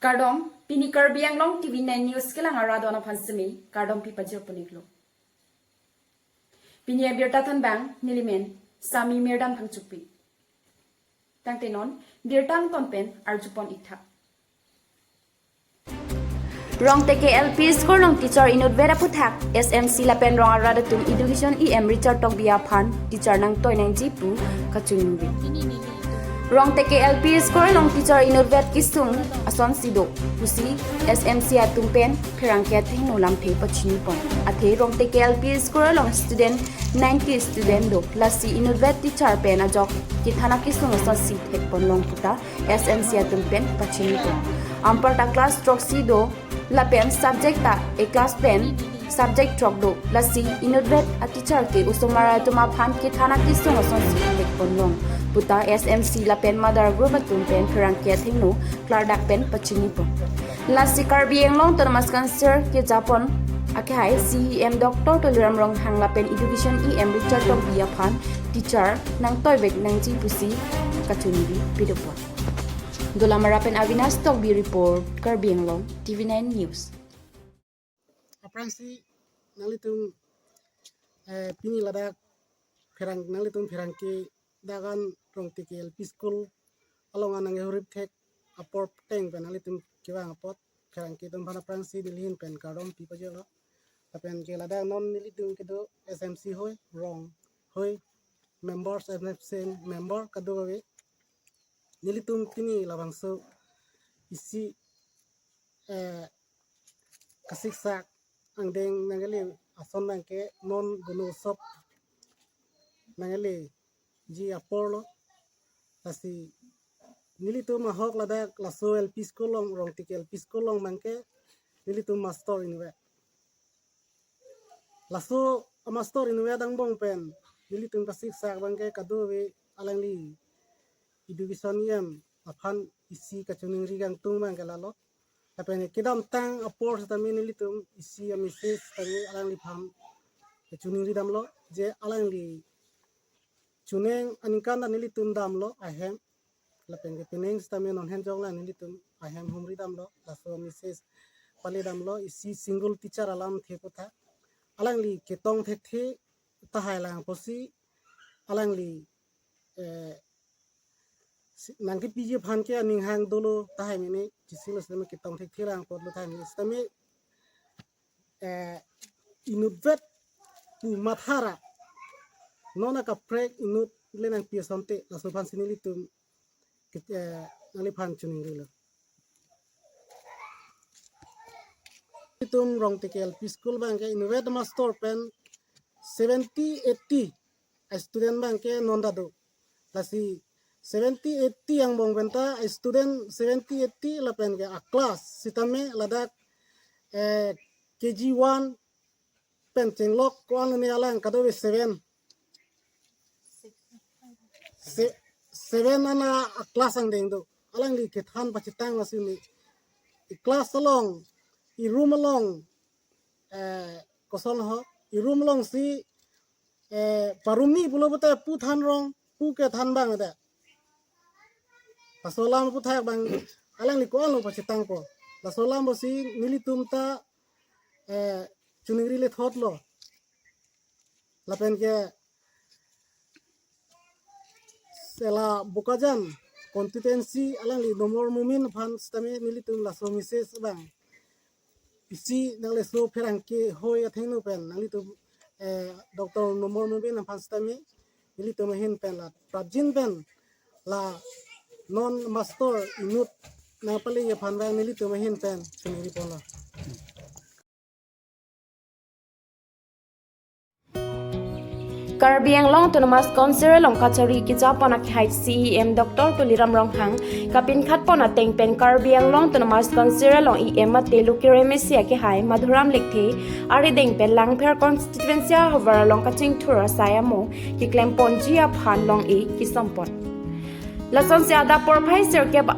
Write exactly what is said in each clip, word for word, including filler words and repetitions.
Kardom, pini Karbi Anglong T V nine News kelang arat aphan semi kardom pipajir pon-iklo. Pini abirta thanbang nelimen Sami Mirdam Phangchokpi. Tangte non birta angton pen arjupon-iktha. Rongteke L P School along teacher inutvet aphuthak, S M C lapen rong arat atum Education E M Richard Tokbi aphan teacher nangtoi nangji pu kachiningri. Rongteke L P School along teacher inutvet kesung asonsi do pusi S M C atum pen pherangke athengno lamthe pachinipon. Athe Rongteke L P School along student ninety student do, lasi inutvet teacher pen ajok kethan akesung asonsi thekponlong puta S M C atum pen pachinipon. Anparta class throksi do lapen subject ta a class pen subject throk do, lasi inutvet a teacher ke osomar atum aphan kethan akesung asonsi thekponlong puta S M C lapen mother group atum pen pherangke athengno klardak pen pachinipon. Lasi Karbi Anglong Autonomous Council kejapon akehai C E M Doctor Tuliram Ronghang lapen Education E M Richard Tokbi aphan teacher nangtoivek nangji pusi kachiningri pidopon. Dolamara pen Avinash Tokbi report, Karbi Anglong T V nine News. Aphrangsi nanglitum, eh, pini ladak pherang, nanglitum pherangke dagan Rongteke L P School along anang hurip thek apor teng pen nanglitum kevang apot pherangke atum aphan aphrangsi nelihin pen kardom pipajirlo. Lapen ke ladak non nelitum kedo S M C hoi, rong hoi, members, S M C member kadokave, nelitum pini labangso isi, eh, kasiksak angdeng nangkele ason abangke non Gonotsov nangkeleji aporlo. Lasi nelitum ahok ladak laso L P School along, Rongteke L P School along abangke nelitum master inutvet. Laso a master inutvet angbong pen nelitum kasiksak abangke kadokave alangli Education E M aphan isi kachiningri kangtung abangke lalo. Lapen kedamtang apor sitame nelitum isi a message sitame alangliphan chiningri damlo, je alangli chuneng aningkan ta nelitum damlo ahem. Lapen ke penang sitame non henjong la nelitum ahem humri damlo, laso message pale damlo, isi single teacher alamthe aphuthak. Alangli ketong thekthe tahai lang pusi alangli, eh, si-, nangkepiji aphan ke aning hang dolo tahai mene, chesilo sitame ketong thekthe lang apotlo tahai mene sitame, eh, inutvet pu mathara non akaprek inut le nangpi asonte, laso aphansi nelitum ke, eh, nangliphan chiningrilo. Itum Rongteke L P School abangke inutvet master pen seventy eighty a student abangke non ta do. Lasi seventy eighty angbong penta a student seventy eighty lapen ke a class sitame ladak, eh, K G one pen chenglok ko-an ne alang kadokave seven. Se-, seven ana a class angdeng do. Alangli kethan pachethang asini. I class along, i room along, eh, koson ho, i room alongsi, eh, parumi pulo pute pu than rong, pu kethan abang ada. Laso alam aphuthak abang alangli ko-anlo pachethangpo. Laso alam pusi nelitum ta, eh, chiningri le thotlo. Lapen ke sela Bokajan constituency alangli Nomor Momin aphan sitame nelitum laso message abang isi nangleso pherangke hoi athengno pen nanglitum, eh, Doctor Nomor Momin aphan sitame nelitum ahin pen la prapjin pen la non master inut nangpale aphan abang nelitum ahin pen chiningri ponlo. Karbi Anglong Autonomous Council along kachari kejapon akehai C E M Doctor Tuliram Ronghang kapinkhatpon ateng pen Karbi Anglong Autonomous Council along E M mate Lucky Remesi akehai Madhuram Lekthe arideng pen Langpher constituency ahavar along kachingthur asai amo keklemponji aphan long-e kesompon. Lasonsi adap porphai sirkep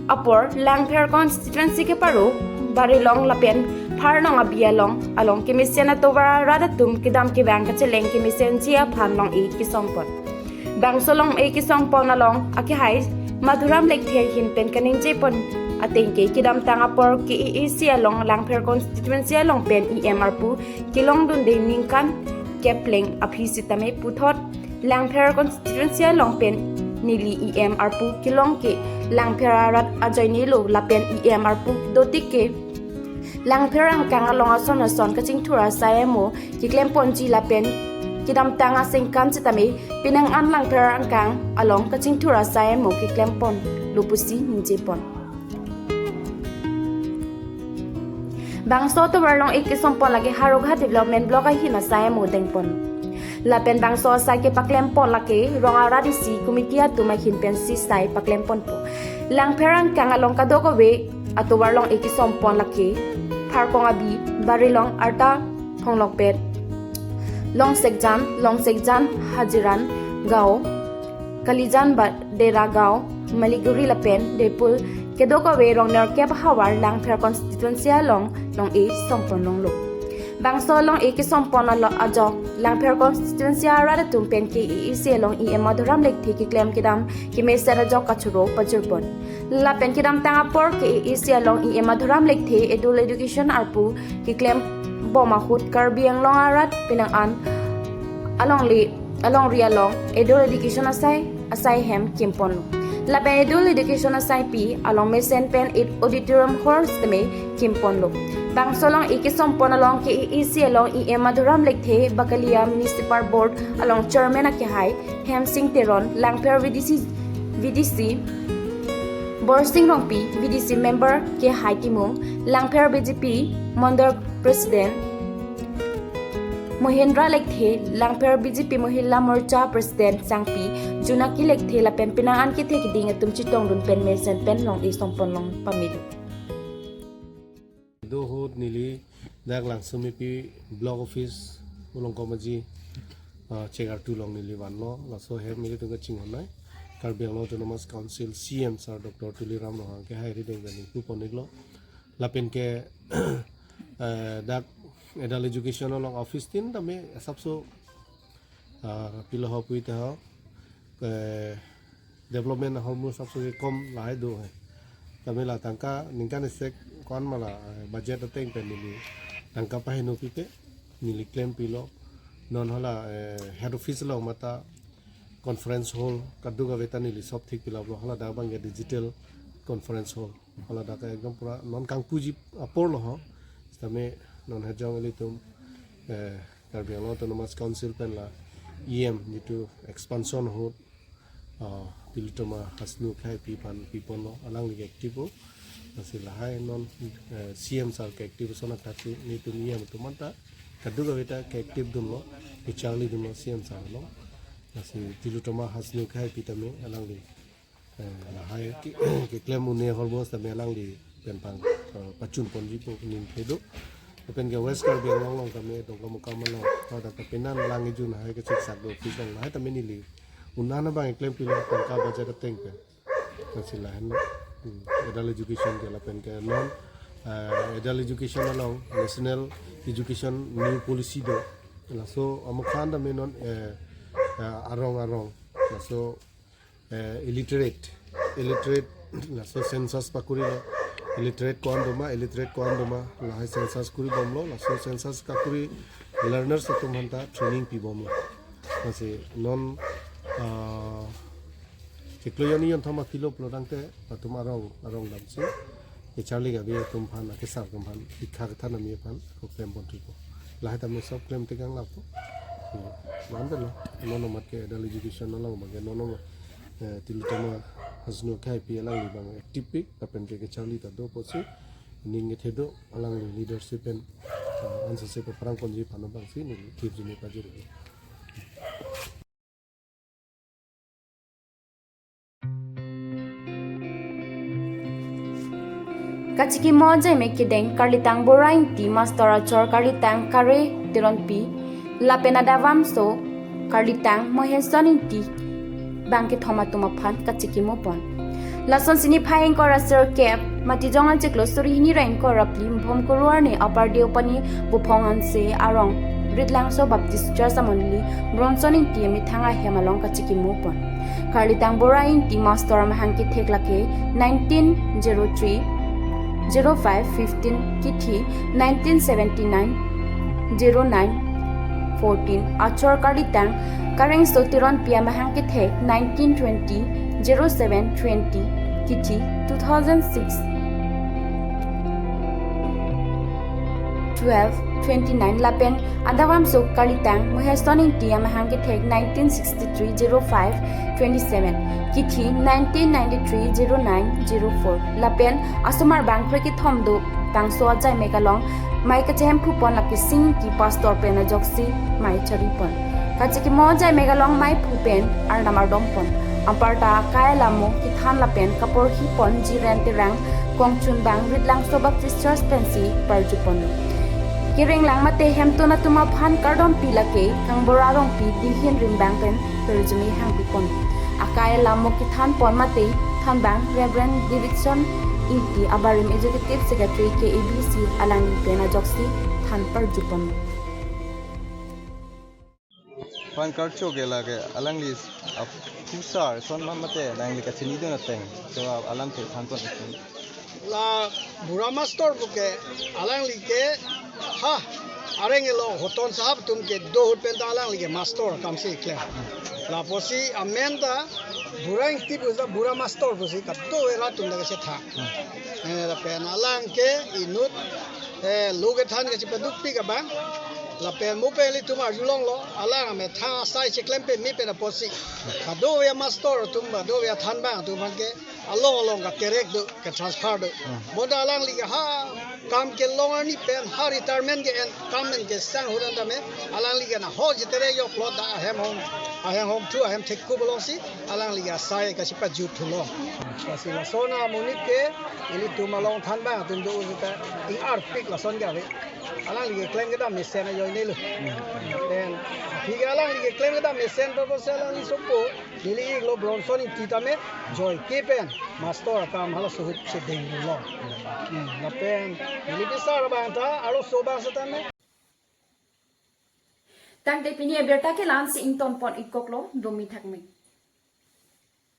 apor Langpher constituency keparo Barilong lapen Pharnong abi along along kemesen atovar arat atum kedam kevang kacheleng kemesenji aphan long-e kesompon. Bangso long-e kesompon along akehai Madhuram Lekthe ahin pen kaningjepon Ateng ke kedamtang apor K A A C along Langpher constituency along pen E M arpu kelongdunde ningkan kepleng aphi sitame puthot Langpher constituency along pen neli E M arpu kelong ke Langpher arat ajoinelo lapen E M arpu dotik ke Langpher angkang along ason ason kachingthur asai amo keklemponji lapen kedamtang aningkan sitame penang an Langpher angkang along kachingthur asai amo keklemponlo pusi ningjepon. Bangso atovar along ik kesompon lake Howraghat Development Block ahin asai amo dengpon. Lapen bangso asai kepaklempon lake rong arat isi committee atum ahin pensi sai paklemponpo. Langpher angkang along kadokave atovar along ik kesompon lake Pharkong Abi, Barilong, Arta Phonglokpet, Longsekjan, Longsekjan Hajiran Gaon, Kalijan Ba-, Dera Gaon, Maliguri lapen Deipur kedokave rong nerkep ahavar Langpher constituency along long-e sompon longlo. Bangso long-e kesompon along ajok Langpher constituency arat atum pen K A A C along E M Madhuram Lekthe keklem kedam kemesen ajok kachoro pajirpon. Lapen kedamtang apor K A A C along E M Madhuram Lekthe adult education arpu keklembom ahut Karbi Anglong arat penang an alongle alongri along adult education asai asai hem kimponlo. Lapen adult education asaipi along mesen pen ed-, auditorium hall sitame kimponlo. Bangso long-e kesompon along K A A C along E M Madhuram Lekthe, Bakalia Municipal Board along chairman akehai Hemsing Teron, Langpher V D C, V D C Borsing Rongpi, V D C member Kehai Timung, Langpher B J P Mandal President Mohindra Lekthe, Langpher B J P Mohila Morcha President Sangpi Junaki Lekthe lapen penang an kethe keding atum chetongdun pen mesen pen long-e sompon long pamelo. Do ahut neli dak Langsomepi block office Ulongkom Aji, ah, chegar two along neli vanlo. Laso hem nelitum kachinghon nai Karbi Anglong Autonomous Council C M sir Doctor Tuliram Ronghang kehai arideng pen ningpuponiklo. Lapen ke, eh, dak adult education along office tin tame asapso, ah, pilo ho pui ta ho, eh, development ahormu asapso kekom lahai do hai. Tame la tangka ningkan isek ko-an ma la, eh, budget ateng pen neli tangka paheno pipe neli klempilo. Non hala, eh, head office along mate conference hall kadokave ta neli sop thik pilaplo, hala dak abang ke digital conference hall. Hala dak ekdom pura non kangpuji aporlo ho. Sitame non hejong ilitum, eh, Karbi Anglong Autonomous Council pen la E M jitu expansion ahut, ah, Tilottama Hasnu Kehaipi aphan piponlo, alangli active o. Lasi lahai non, eh, C M sir ke active ason athaksi nelitum E M atum anta kadokave ta ke active dunlo, kecharlidunlo C M sir along. Lasi Tilottama Hasnu Kehaipi tame alangli, eh, lahai ke, keklem un-e ahormu sitame alangli pen pang, eh, pachunponji pu ning kedo. Lapen ke West Karbi Anglong along tame Dongkamukam along, pada kapenan lang ijun hai kecheksak do office along lahai tame neli un-an abang eklempilo tangka budget ateng pen. Lasi lahenlo, hmm, adult education ke lapen ke non, eh, adult education along National Education New Policy do. Laso amokhan tame non, eh, eh, arong arong. Laso, eh, illiterate, illiterate, laso census pakurilo. Illiterate ko-an doma, illiterate ko-an doma, lahai census kuribomlo, laso census kakuri learners atum aphanta training pibomlo. Lasi non, ah, chiklo jonni jonthom aphi lo pulo tangte latum arong arong damsi kecharli gabe atum aphan, akesar atum aphan, hikha kethan ami aphan ako klempon thupo. Lahai tame sop klem tekang lapu. Hmm. Mantelo, non amat ke adult education along abang ke non amat, eh, Tilottama Hasnu Kehaipi alangli abang active pik, lapen ke kecharli ta do pusi ning kethe do, alangli leadership pen, eh, ansose paphrangponji aphan abangsi neli thirjini pajir. Kachikimo ajaimek kedeng Karlitang Bora Ingti, Master Achor Karlitang Kare Teronpi, lapen adavamso Karlitang Mohenson Ingti bang kethom atum aphan kachikimopon. Lasonsi niphai ingkoi ra sirkep Matijong achiklo suri hini ra ingkoi ra phli Bhomkuru arni Upper Deopani Buphong Hanse arong Ritlangso Baptist Church amonit Bronson Ingti amethang ahem along kachikimopon. Karlitang Bora Ingti Master amahang kethek lake nineteen zero three, zero five fifteen, kithi nineteen seventy-nine zero nine fourteen. Achor kalitang Kareng Sotiron Pia mahang kethek nineteen twenty zero seven twenty, kithi two thousand six twelve twenty-nine. Lapen adavamso kalitang Muheston Ingti amahang kethek nineteen sixty-three zero five twenty-seven, kithi nineteen ninety-three zero nine zero four. Lapen asomar bang kre kethom do, bangso ajai megalong mei kachehemphu pon lake Sing Ingti pastor pen ajoksi mei chari pon. Kachekimo ajai megalong mei phu pen arnam ardom pon. Anparta akai alamo kethan lapen kaporhi pon Jiren Terang, Kongchunbang, Ritlangso Baptist Church pensi parju pon. Kereng lang mate hemtun atum aphan kardom pi lake Kangbura Rongpi Dihin Rimbang pen perjume hangpi pon. Akai alamo kethan pon mate thanbang Reverend Davidson Ingti, abarim Executive Secretary K A B C, alangli pen ajoksi than parju pon. Pan karcho ke lake alangli aphusar son ma mate alangli kachini dun ateng, so alam te than pon. La Bura Master puke alangli ke ha areng elo hoton sahab atum kedo ahut pen ta alangli ke master akam si klem. Lapusi amen ta Bura Ingti pusi Bura Master pusi kadokave rat atum ta kachethan. Eh, lapen alang ke inut, eh, lo kethan kachepaduk pik abang. Lapen mo pen ilitum arjulonglo, alang amethang asai cheklem peme pen apotsi kadokave amaster atum, kadokave athanbang atum aphan ke along along katerek do, katransfer do. Hmm. Bonta alangli ke ha kam kelong arni pen ha retirement ke-en, kam pen kesang ahut an tame alangli ke nahok cheterek joklo, dak ahem hong, ahem hongthu, ahem thekkup alongsi alangli ke asai kachepajut thulo. Lasi lason amonit ke ilitum along thanbang atum do ujuta ing-arpik lason ke ave. Alangli keklem kedam mesen ajoine lo. Then, aphi ke alangli keklem kedam mesen apotsi alangli sopo, neli iklo Bronson Ingti tame joike pen master akam halaso ahut chedenglo. Hmm, lapen neli bisar abang ta arloso abang setame. Tangte pini abirta ke la-ansi ington pon-ik koklo, domi thakmi.